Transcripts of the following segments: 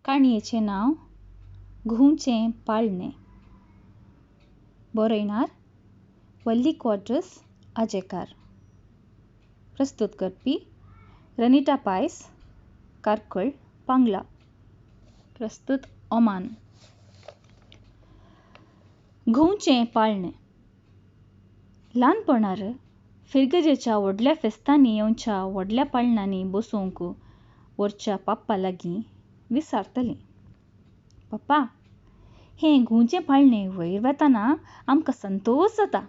काणयेचें नांव घुंवचें पाळणें. बरयणार वल्ली क्वाड्रस आजेकार. प्रस्तूत करपी रनिटा पायस, कार्कळ, पांगला. प्रस्तूत ओमान. घुंवचें पाळणें. ल्हानपणार फिर्गजेच्या व्हडल्या फेस्तांनी येवच्या व्हडल्या पाळण्यांनी बसोवंक व्हरच्या पप्पा लागीं विचारतालीं, पप्पा, हें घुंवचें पाळणें वयर वेतना आमकां संतोश जाता,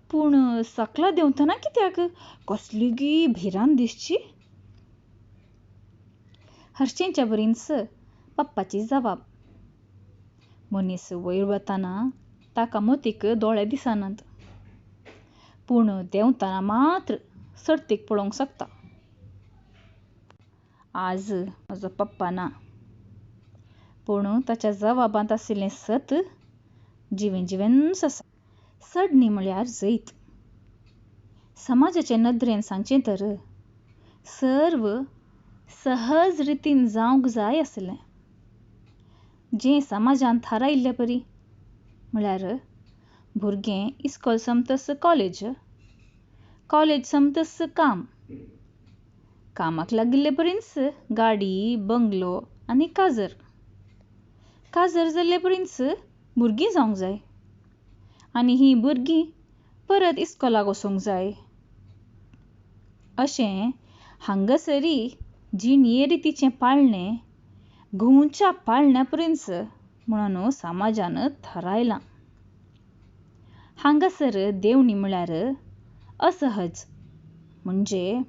पूण सकला देंवतना कित्याक कसलीगी भिरांत दिसची? हरशींच्या बरींच पप्पाची जबाब, मनीस वयर वतना ताका मतीक दोळे दिसनात, पूण देंवतना मात्र सर्तीक पळोवंक शकता. आज म्हजो पप्पा ना, पूण ताच्या जबाबांत आशिल्लें सत जिवें जिवेंच आसा. चडणी म्हळ्यार जैत. समाजाचे नदरेन सांगचें तर सर्व सहज रितीन जावंक जाय आसलें, जें समाजान थारायिल्ले परी, म्हळ्यार भुरगें इस्कोल सोंपतच कॉलेज, कॉलेज सोंपतच काम, कामाक लागिल्ले परींच गाडी, बंगलो आनी काजर, काजर जाल्ले परींच भुरगीं जावंक जाय आनी हीं भुरगीं परत इस्कोलाक वचूंक जाय. अशें हांगासरी जिणये रितीचें पाळणें घुंवच्या पाळण्या परींच म्हणून समाजान थारायलां. हांगासर देंवणी म्हळ्यार असहज, म्हणजे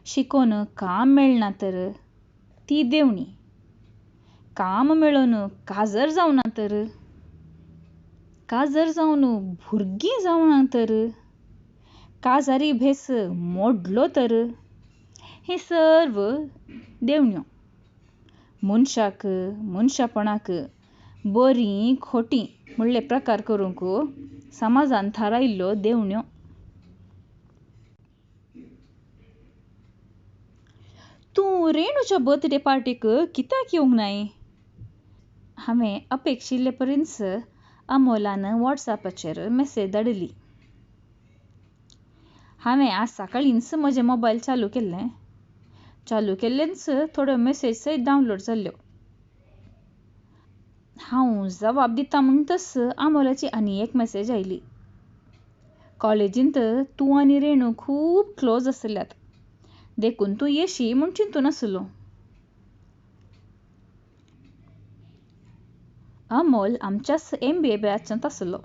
शिकोवन काम मेळना तर ती देंवणी, काम मेळोवन काजर जावना तर, काजर जावन भुरगीं जावना तर, काजारी भेस मोडलो तर, हें सर्व देंवण्यो. मनशाक मनशापणाक बरीं खोटीं म्हणले प्रकार करूंक समाजान थारायिल्ल्यो देंवण्यो. तूं रेणूच्या बर्थडे पार्टीक कित्याक येवंक नाय? हांवें अपेक्षिल्ले परींच अमोलान वॉट्सएपाचेर मॅसेज धाडिल्ली. हांवें आज सकाळींच म्हजें मोबायल चालू केल्लें. चालू केल्लेंच थोड्यो मॅसेज सयत डावनलोड जाल्ल्यो. हांव जबाब दिता म्हणटच अमोलाची आनी एक मॅसेज आयली. कॉलेजींत तूं आनी रेणू खूब क्लोज आसल्यात, देखून तूं येशी म्हूण चिंतून आसलो. अमोल आमच्याच एम बी ए बॅचांत आसलो.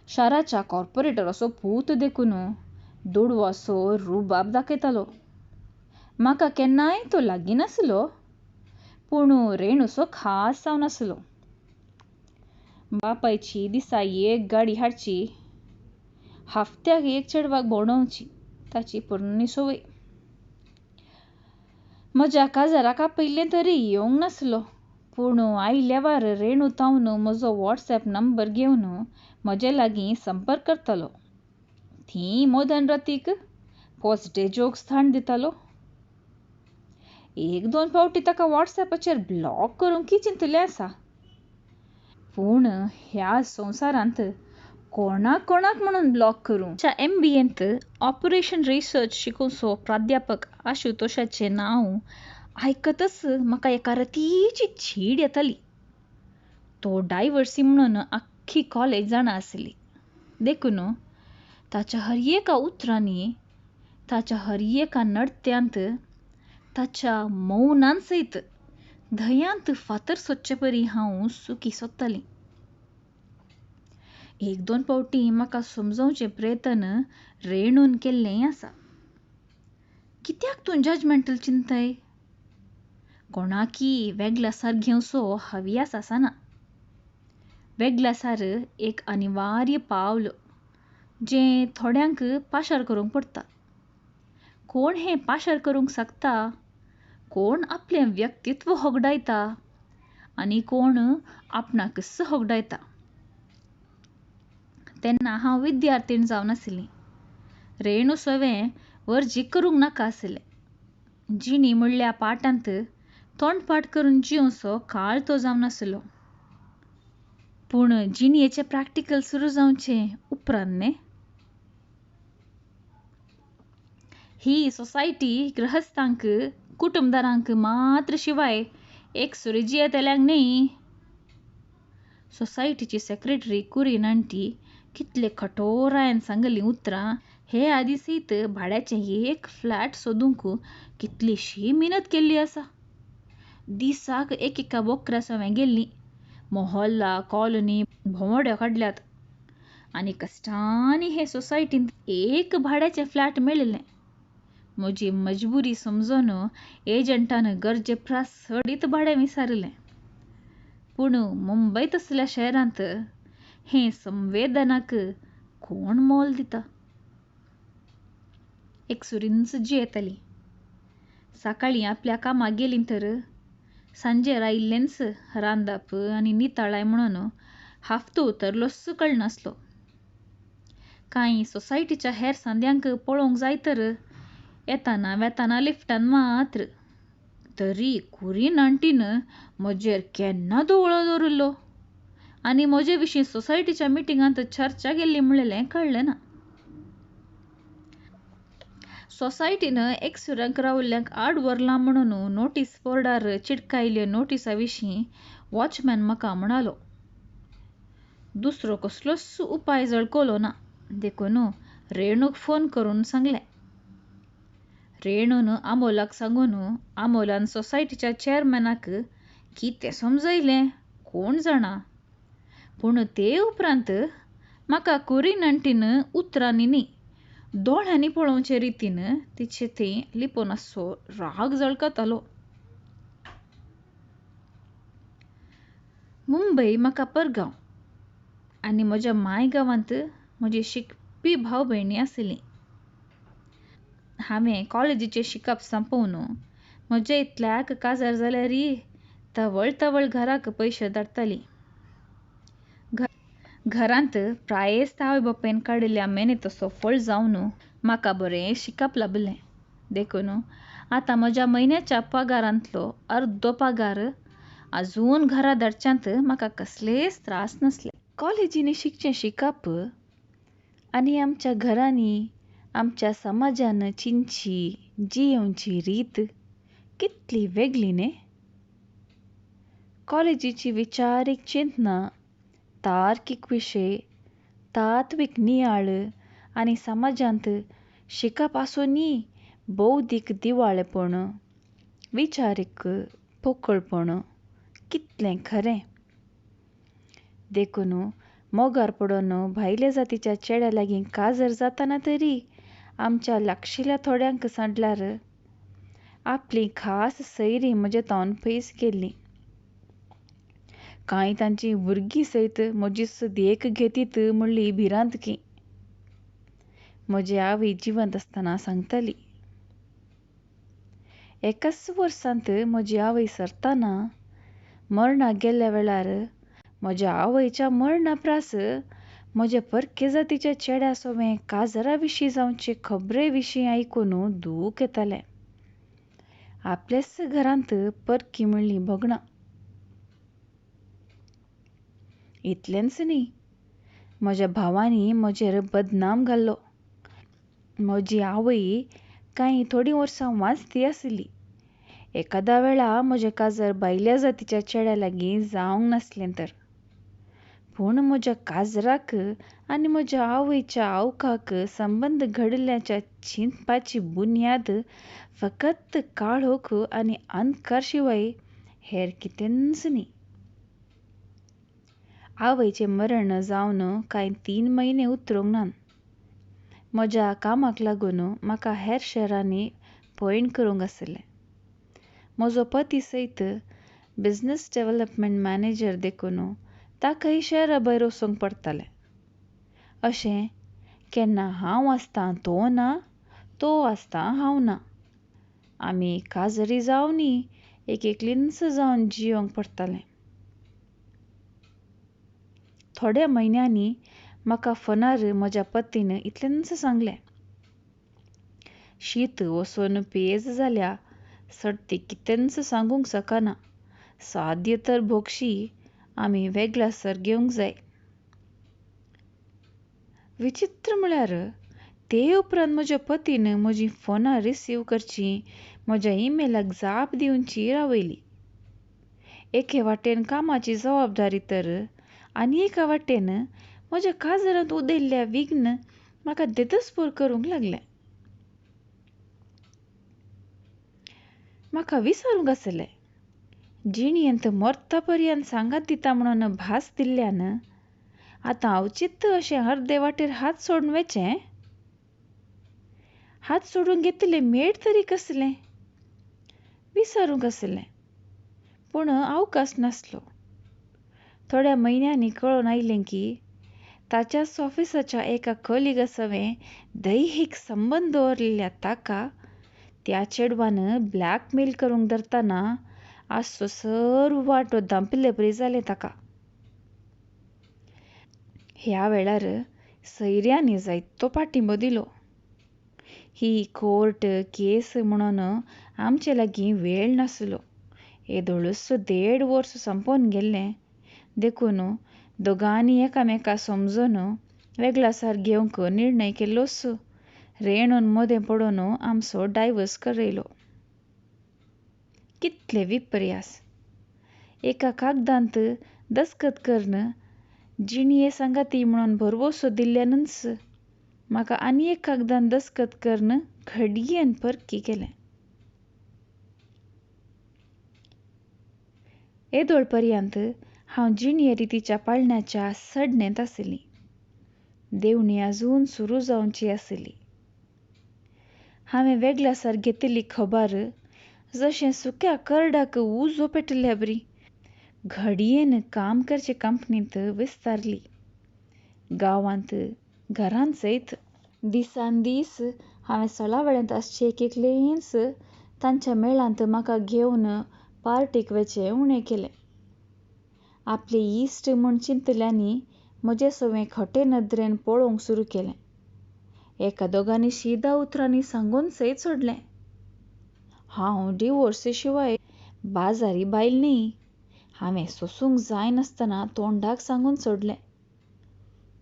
शाराच्या कॉर्पोरेटराचो पूत देखून दुडवाचो रुबाब दाखयतालो. म्हाका केन्नाय तो लागीं नासलो, पूण रेणूचो खास जावन आसलो. बापायची दिसा एक गाडी हाडची, हफ्त्याक एक चेडवाक भोंवडावची ताची पोरणी संवय. म्हज्या काजाराक आपयिल्लें तरी येवंक नासलो, पूण आयल्यावर रेणू तावन म्हजो वॉट्सएप नंबर घेवन म्हजे लागीं संपर्क करतालो. थी मदन रातीक पोजडे जोक्स धाडून दितालो. एक दोन फावटी ताका वॉट्सएपाचेर ब्लॉक करूंकय चिंतलें आसा, पूण ह्या संवसारांत कोणाक कोणाक म्हणून ब्लॉक करूं? एम बी एंत ऑपरेशन रिसर्च शिकोवचो प्राध्यापक आशुतोषाचें नांव आयकतच म्हाका एका रतीची चीड येताली. तो डायवर्सी म्हणून आख्खी कॉलेज जाणा आसली, देखून ताच्या हर एका उतरांनी, ताच्या हर एका नडत्यांत, ताच्या मौनान सयत धंयांत फातर सोदचे परी हांव चुकी सोदतालीं. एक दोन फावटी म्हाका समजोवचें प्रयत्न रेणून केल्लेंय आसा. कित्याक तूं जजमेंटल चिंताय? कोणाकी वेगळासार घेवचो हव्यास आसना. वेगळासार एक अनिवार्य पावल जें थोड्यांक पाशार करूंक पडटा. कोण हें पाशार करूंक शकता, कोण आपलें व्यक्तित्व होगडायता आनी कोण आपणाकच होगडायता. तेन्ना हांव विद्यार्थीण जावन आसली. रेणू सवें वर्जीक करूंक नाका आसलें. जिणी म्हणल्या पाठांत तोंडपाठ करून जिवचो काळ तो जावन आसलो. पूण जिणयेचें प्रॅक्टिकल सुरू जावचें उपरांत न्ही. ही सोसायटी गृहस्थांक कुटुंबदारांक मात्र शिवाय एकसुरी जियेतल्यांक न्ही. सोसायटीची सेक्रेटरी कुरीन आण्टी कितले कठोरायेन सांगलीं उतरां हे आदीं सयत भाड्याचें एक फ्लॅट सोदूंक कितलीशी मिनत केल्ली आसा. दिसाक एक एका बोकऱ्या सवें गेल्लीं, मोहल्ला कॉलनी भोंवड्यो काडल्यात आनी कश्टांनी हे सोसायटींत एक भाड्याचें फ्लॅट मेळिल्लें. म्हजी मजबुरी समजून एजंटान गरजे प्रास चडीत भाडें विचारिल्लें. पूण मुंबय तसल्या शहरांत हे संवेदनाक कोण मोल दिता? एकसुरींच जियेताली. सकाळीं आपल्या कामाक गेली तर सांजेर आयिल्लेंच रांदप आनी नितळाय म्हणून हफ्तो उतरलोच कळनासलो. कांय सोसायटीच्या हेर सांद्यांक पळोवंक जाय तर येताना वेताना लिफ्टान मात्र. तरी कुरीन आण्टीन म्हजेर केन्ना दोळो दवरिल्लो आनी म्हजे विशीं सोसायटीच्या मिटिंगांत चर्चा केल्ली म्हणलेलें कळ्ळें ना. सोसायटीन एकसुऱ्यांक रावल्ल्यांक आड व्हरलां म्हणून नोटीस बोर्डार चिटकायल्ल्या नोटिसा विशीं वॉचमॅन म्हाका म्हणालो. दुसरो कसलोच उपाय झळकलो ना देखून रेणूक फोन करून सांगलें. रेणून अमोलाक सांगून अमोलान सोसायटीच्या चेअरमॅनाक कितें समजयलें कोण जाणा, पूण ते उपरांत म्हाका कुरीन आण्टीन उतरांनी न्ही दोळ्यांनी पळोवचे रितीन तिचे थंय लिपोवन आसचो राग झळकतालो. मुंबय म्हाका परगांव आनी म्हज्या माय गांवांत म्हजी शिकपी भाव भयणी आसलीं. हांवें कॉलेजीचें शिकप सोंपोवन म्हज्या इतल्याक काजार जाल्यारय तवळ तवळ घराक पयशे धाडटाली. घरांत प्रायेस्त आवय बापायन काडिल्ल्या मेहनतीचो फळ जावन म्हाका बरें शिकप लाबिल्लें. देखून आतां म्हज्या म्हयन्याच्या पगारांतलो अर्दो पगार अजून घरा धाडच्यांत म्हाका कसलेच त्रास नासले. कॉलेजींनी शिकचें शिकप आनी आमच्या घरांनी आमच्या समाजान चिंतची जियेवची रीत कितली वेगळी न्ही. कॉलेजीची विचारीक चिंतना, तार्कीक विशय, तात्वीक नियाळ आनी समाजांत शिकप आसूनय बौद्धीक दिवाळेपण, विचारीक पोकळपण कितलें खरें. देखून मोगार पडून भायल्या जातीच्या चेड्या लागीं काजर जाताना तरी आमच्या लागशिल्ल्या थोड्यांक सांडल्यार आपली खास सैरी म्हजे तावन पयस गेल्ली. कांय तांची भुरगीं सयत म्हजीच देख घेतीत म्हणली भिरांत की म्हजी आवय जिवंत आसतना सांगताली. एकाच वर्सांत म्हजी आवय सरतना मरणाक गेल्ल्या वेळार म्हज्या आवयच्या मरणा प्रास म्हज्या परके जातीच्या चेड्या सोवें काजरा विशीं जावचे खबरे विशीं आयकून दूख येतालें. आपल्याच घरांत परकी म्हणलीं भोगणां. इतलेंच न्ही, म्हज्या भावांनी म्हजेर बदनाम घाल्लो. म्हजी आवय कांय थोडीं वर्सां वांचती आसली. एकादा वेळा म्हजें काजर भायल्या जातीच्या चेड्या लागीं जावंक नासलें तर. पूण म्हज्या काजराक आनी म्हज्या आवयच्या आवकाक संबंद घडिल्ल्याच्या चिंतपाची बुन्याद फकत काळोख आनी अंधकार शिवाय हेर कितेंच न्ही. आवयचें मरण जावन कांय 3 म्हयने उतरूंक ना. म्हज्या कामाक लागून म्हाका हेर शहरांनी पयण करूंक आसलें. म्हजो पती सयत बिजनस डेव्हलपमेंट मॅनेजर देखून ताकाय शहरा भायर वचूंक पडटालें. अशें केन्ना हांव आसतां तो ना, तो आसता हांव ना. आमी काजरी जावनय एक एकलींच जावन जियोंक पडटालें. थोड्या म्हयन्यांनी म्हाका फोनार म्हज्या पतीन इतलेंच सांगलें, शीत वचून पेज जाल्या, सडती कितेंच सांगूंक शकना. साद्य तर भोगशी आमी वेगळासर घेवंक जाय. विचित्र म्हळ्यार ते उपरांत म्हज्या पतीन म्हजीं फोनां रिसीव करचीं, म्हज्या ईमेलाक जाप दिवची रावयली. एके वाटेन कामाची जबाबदारी तर आनी एका वाटेन म्हज्या काजरांत उदयल्ल्या विघ्न म्हाका देदस्पोर करूंक लागलें. म्हाका विचारूंक आसलें, जिणेंत मरता पर्यंत सांगात दिता म्हणून भास दिल्ल्यान आतां अवचित अशें अर्दे वाटेर हात सोडून वचें? हात सोडून घेतलें मेड तरी कसलें? विचारूंक आसलें, पूण अवकाश नासलो. थोड्या म्हयन्यांनी कळोन आयलें की ताच्याच ऑफिसाच्या एका कलिगा सवें दैहीक संबंद दवरलेल्या ताका त्या चेडवान ब्लॅकमेल करूंक धरतना आजचो सर्व वांटो धांपिल्ले परी जालें ताका. ह्या वेळार सैऱ्यांनी जायतो पाठिंबो दिलो. ही कोर्ट केस म्हणून आमचे लागीं वेळ नासलो. येदोळूच 1.5 वर्स संपोवन गेल्लें देखून दोगांनी एकामेका समजून वेगळासार घेवंक निर्णय केल्लोच. रेणून मदें पडून आमचो डायवर्स करयलो. कितले विपर्यास! एका कागदांत दस्खत करून जिणये सांगाती म्हणून भरवसो दिल्ल्यानूच म्हाका आनी एक कागदान दस्खत करून घडयेन परकी केलें. येदोळ पर्यंत हांव जिणये रितीच्या पाळण्याच्या सडणेंत आसली. देवणी अजून सुरू जावची आसली. हांवें वेगळासार घेतिल्ली खबर जशें सुक्या करडाक उजो पेटिल्ल्या बरी घडयेन काम करचे कंपनींत विस्तारली. गांवांत घरांत सयत दिसान दीस हांवें सळावळेंत आसचें एक एकलेंच तांच्या मेळांत म्हाका घेवन पार्टीक वचें उणें केलें. आपले इश्ट म्हूण चिंतल्यांनी म्हजे सवें खटे नदरेन पळोवंक सुरू केलें. एका दोगांनी शिदा उतरांनी सांगून सयत सोडलें, हांव डिवोर्से शिवाय बाजारी बायल न्ही. हांवें सोसूंक जायनासतना तोंडाक सांगून सोडलें.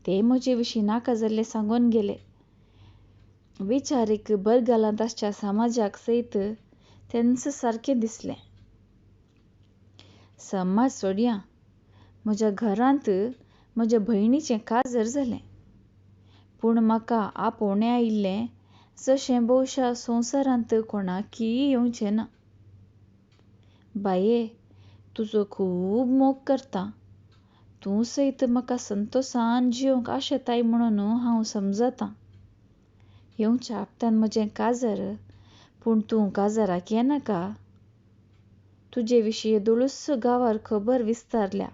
ते म्हजे विशीं नाका जाल्लें सांगून गेले. विचारीक बरगालांत आसच्या समाजाक सयत तेंच सारकें दिसलें. समाज सोडया, म्हज्या घरांत म्हज्या भयणीचें काजर जालें. पूण म्हाका आपोवणें आयिल्लें जशें भोवशा संवसारांत कोणाकय येवचें ना. बाये, तुजो खूब मोग करता, तूं सयत म्हाका संतोसान जियोंक आशेताय म्हणून हांव समजतां. येवच्या हप्त्यान म्हजें काजर, पूण तूं काजराक येनाका. तुजे विशीं येदोळूच गांवार खबर विस्तारल्या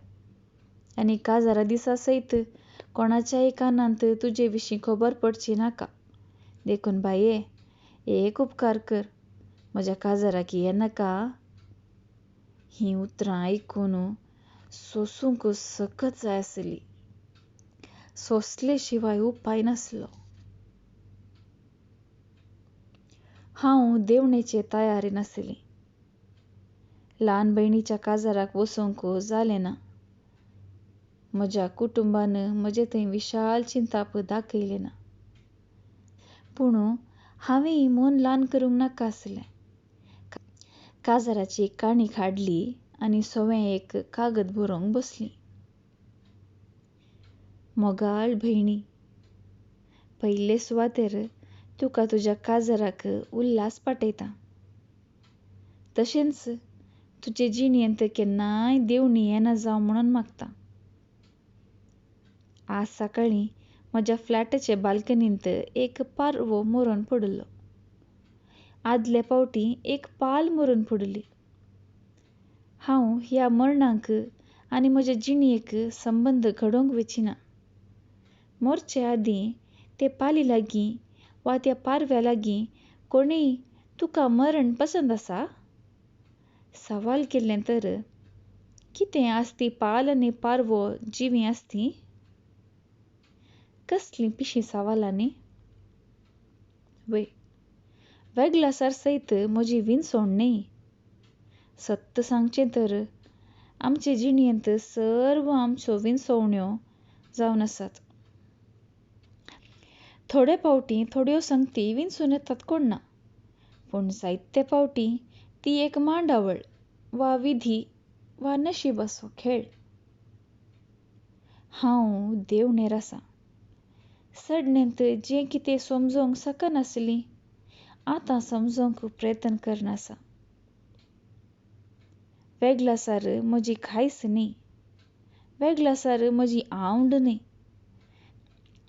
आनी काजारा दिसा सयत कोणाच्याय कानांत तुजे विशीं खबर पडची नाका. देखून बाये, एक उपकार कर, म्हज्या काजराक येनाका. हीं उतरां आयकून सोसूंक सकत जाय आसली. सोंसले शिवाय उपाय नासलो. हांव देवणेचे तयारेन आसली. ल्हान भयणीच्या काजाराक वचूंक जालें ना. म्हज्या कुटुंबान म्हजे थंय विशाल चिंताप दाखयलें ना. पूण हांवेंय मन ल्हान करूंक नाका आसलें. काजाराची काणीक हाडली आनी सवें एक कागद बरोवंक बसली. मोगाळ भयणी, पयले सुवातेर तुका तुज्या काजराक उल्हास पाठयता. तशेंच तुजे जिणेंत केन्नाय देवणी येना जावं म्हणून मागता. आज सकाळीं म्हज्या फ्लॅटाचे बाल्कनींत एक पारवो मरून पडिल्लो. आदले पावटी एक पाल मरून पडिल्ली. हांव ह्या मरणाक आनी म्हज्या जिणेक संबंद घडोवंक वचिना. मरचे आदीं ते पाली लागीं वा त्या पारव्या लागीं कोणीय तुका मरण पसंद आसा सवाल केल्लें तर कितें आज ती पाल आनी पारवो जिवीं आसती? कसलीं पिशीं सवालां न्ही? वय, वेगलासार सयत म्हजी विनसवण न्हय. सत्य सांगचें तर आमचे जिणेंत सर्व आमच्यो विनसवण्यो जावन आसात. थोडे फावटी थोड्यो संगती विनसून येतात कोण ना, पूण जायते फावटी ती एक मांडावळ वा विधी वा नशिबाचो खेळ. हांव देवणेर आसा. सडणेंत जें कितें समजूंक शकनासली आतां समजूंक प्रयत्न करनासा. वेगलासार म्हजी खायस न्ही, वेगलासार म्हजी आवड न्ही,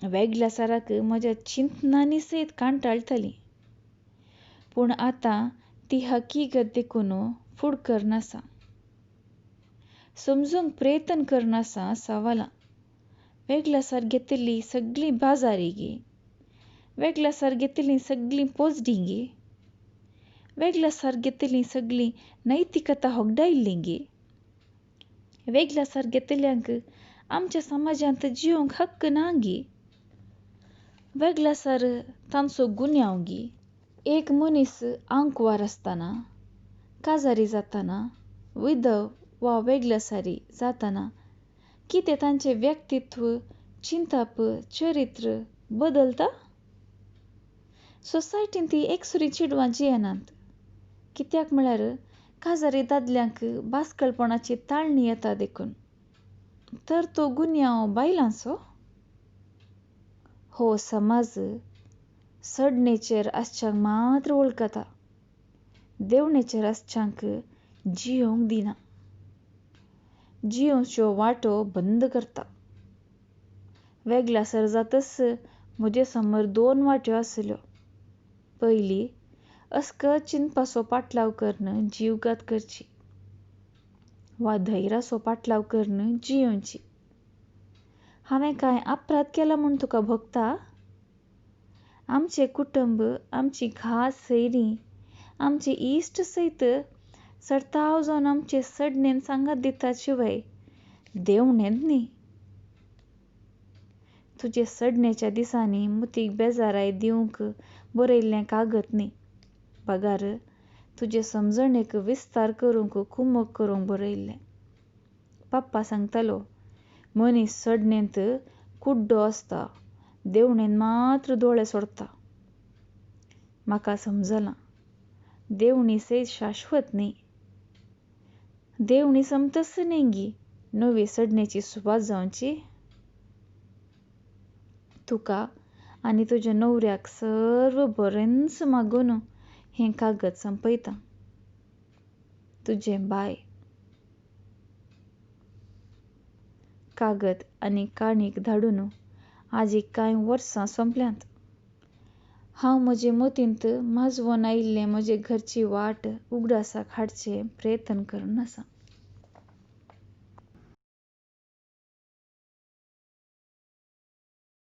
वेगलासाराक म्हज्या चिंतनांनी सयत कांटाळटाली. पूण आतां ती हकीगत देखून फुड करनासा. समजूंक प्रयत्न करनासा सवालां. वेगलासार घेतिल्ली सगळीं बाजारी गे, वेगलासार घेतिल्लीं सगळीं पोजडीं गे, वेगलासार घेतिल्लीं सगळीं नैतिकता होगडायल्लीं गे, वेगलासार घेतिल्ल्यांक आमच्या समाजांत जिवंक हक्क ना गे, वेगलासार तांचो गुन्यांव गे. एक मनीस आंकवार आसतना, काजारी जातना, विधव वा वेगलासारी जातना कितें तांचें व्यक्तित्व, चिंतप, चरित्र बदलता? सोसायटीन ती एकसुरी चेडवां जियेनात. कित्याक म्हळ्यार काजारी दादल्यांक बास्कळपणाची ताळणी येता देखून. तर तो गुन्यांव बायलांचो? हो समाज सडणेचेर आसच्यांक मात्र वळखता, देवणेचेर आसच्यांक जियोंक दिना, जियोवच्यो वाटो बंद करता. वेगलासर जातच म्हजे समोर दोन वाट्यो आसल्यो. पयली, अस्कत चिंतपाचो पाटलाव करून जीवघात करची वा धैर्याचो पाटलाव करून जियोवची. हांवें कांय अपराध केला म्हूण तुका भोगता? आमचें कुटुंब, आमची खास सैरीं, आमचे इश्ट सयत चडताव जावन आमचे सडणेन सांगात दितात शिवाय देवणेंत न्ही. तुजे सडणेच्या दिसांनी मुतीक बेजाराय दिवंक बरयल्लें कागद न्ही, बगार तुजे समजणेक विस्तार करूंक कुमक करूंक बरयल्लें. पप्पा सांगतालो, मनीस सडणेंत कुड्डो आसता, देवणेन मात्र दोळे सोडता. म्हाका समजलां, देवणी सयत शाश्वत न्ही. देवणी समतच न्ही गी नवी सडणेची सुवात जावची. तुका आनी तुज्या नवऱ्याक सर्व बरेंच मागून हें कागद संपयता. तुजें बाय. कागद आनी काणीक धाडून आजीक कांय वर्सां सोंपल्यांत. हांव म्हजे मतींत माजवोन आयिल्लें म्हजे घरची वाट उगडासाक हाडचें प्रयत्न करून आसा.